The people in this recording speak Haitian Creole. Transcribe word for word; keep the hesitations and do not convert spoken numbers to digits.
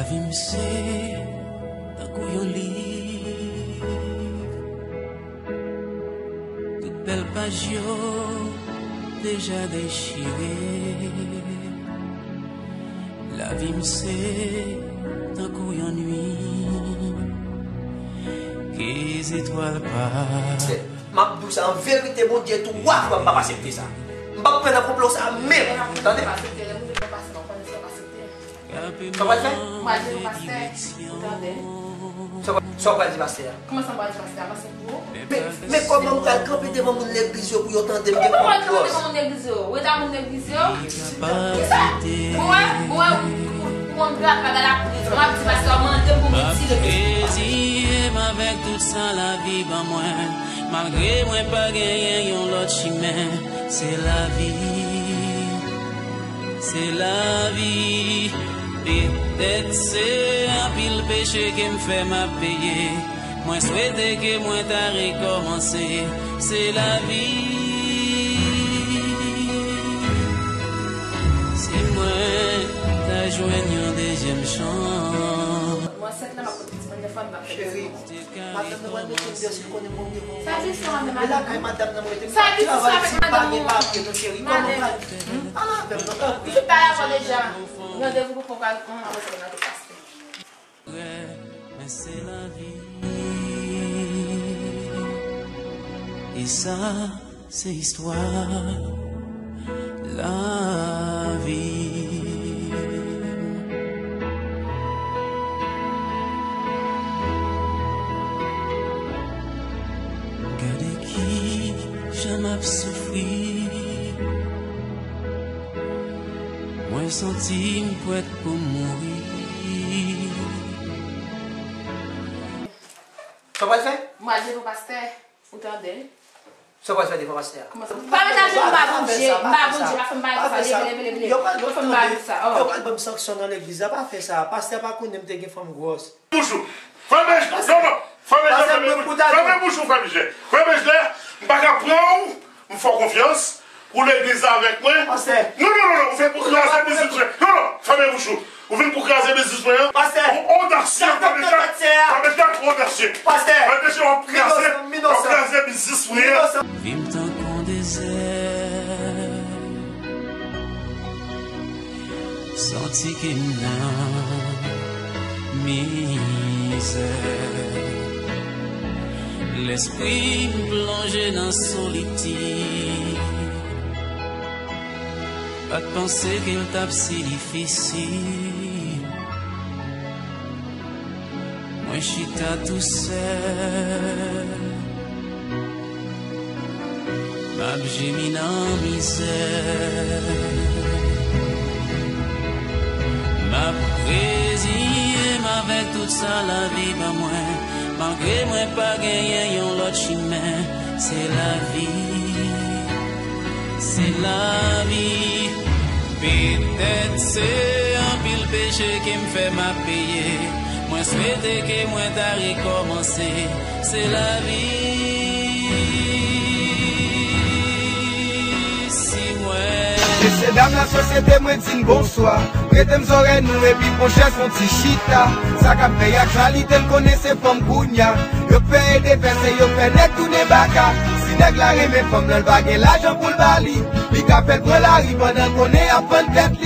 Lavi m se tankou yon liv. Tout bèl paj yo deja dechire. Lavi m se tankou yon nuit ke zetwal pa. M ap di w sa, an verite, Bondye twa fwa m p ap aksepte sa. M p ap pran nan konplo sa menm, tande? Sa w pral fè? M pral di nou pastè, ou tande? Sa w pral, sa w pral di pastè a? Kòman sa m pral di pastè a? Pastè pou ou? Men, men kòman m pral kanpe devan moun legliz yo pou yo tande m gen fòm gòs? Kòman w pral kanpe devan moun legliz yo? Ou rete ak moun legliz yo? Kisa? Bon, wè, bon, wè, ou, ou, ou konn grap, pa gade ak priz. Mwen ap di pastè a mande m pou m retire. M ap reziye m avèk tout sa lavi ban mwen. Malgre mwen pa genyen yon lòt chimen, se lavi, se lavi. Petèt se anpil peche ke m fè m ap peye. Mwen swete ke mwen ta rekòmanse, se lavi. Si mwen ta jwenn yon dezyèm chans. Mwen ansent la, m ap pote pitit mwen nèf mwa, m ap fè pitit mwen. Cheri, madanm nan pral mete m deyò si l konnen mwen gen manman. Sa di sa, men lakay madanm nan mwen rete. M pa travay si m pa gen papye non, cheri. Kòman m pral? Pale avè m non, tanpri. Ou fin pale avè l deja. Randevou pou pran pral, hmm, apre sa, n a tou pase. Men se lavi. E sa, se istwa lavi. Gade ki jan m ap soufri. Mwen santi m prèt pou m mouri. Sa w pral fè? M pral devan pastè. Ou tande? Sa w pral fè devan pastè a? Kòman sa? Pa met ajenou m ba Bondye, m ba Bondye, pa fè m ba Bondye, leve, leve, leve. Yo pral ban m sanksyon nan legliz la, pa fè sa. Pastè a pa konnen m te gen fanm gwòs. Bouch ou. Fèmen, non, non. Fèmen, fèmen bouch ou. Fèmen bouch ou, frè Michel. Frè Michel, m pa ka pran ou, m fè w konfyans. Pou legliz la avèk mwen. Pastè. Non, non, non, non, ou vin pou kraze biznis mwen. Non, non, fèmen bouch ou. Ou vin pou kraze biznis mwen an. Pastè. Ou odasye, fèmen tèt, fèmen tèt, ou odasye. Pastè. Fèmen tèt, w ap kraze, w ap kraze biznis mwen an. Vi m tankou yon dezè. Santi ke m nan mizè. Lespri m plonje nan solitid. Pa t panse ke l t ap si difisil. Mwen chita tousèl. M ap jemi nan mizè. M ap reziye m avèk tout sa lavi ban mwen. Malgre mwen pa genyen yon lòt chimen, se lavi, se lavi. Petèt se anpil peche ke m fè m ap peye. Mwen swete ke mwen ta rekòmanse. Se lavi. Si mwen. Mesye dam lasosyete, mwen di n bonswa. Prete m zòrèy nou epi pran chèz, fè yon ti chita. Sa k ap fè y ak jalite, n konnen se fanm kounya. Yo k fè e defè, se yo k fè nèg tounen baka. Si nèg la renmen fanm nan, l pa gen lajan pou l ba li. Li ka fè l pran lari pandan l konnen y ap vann tèt li.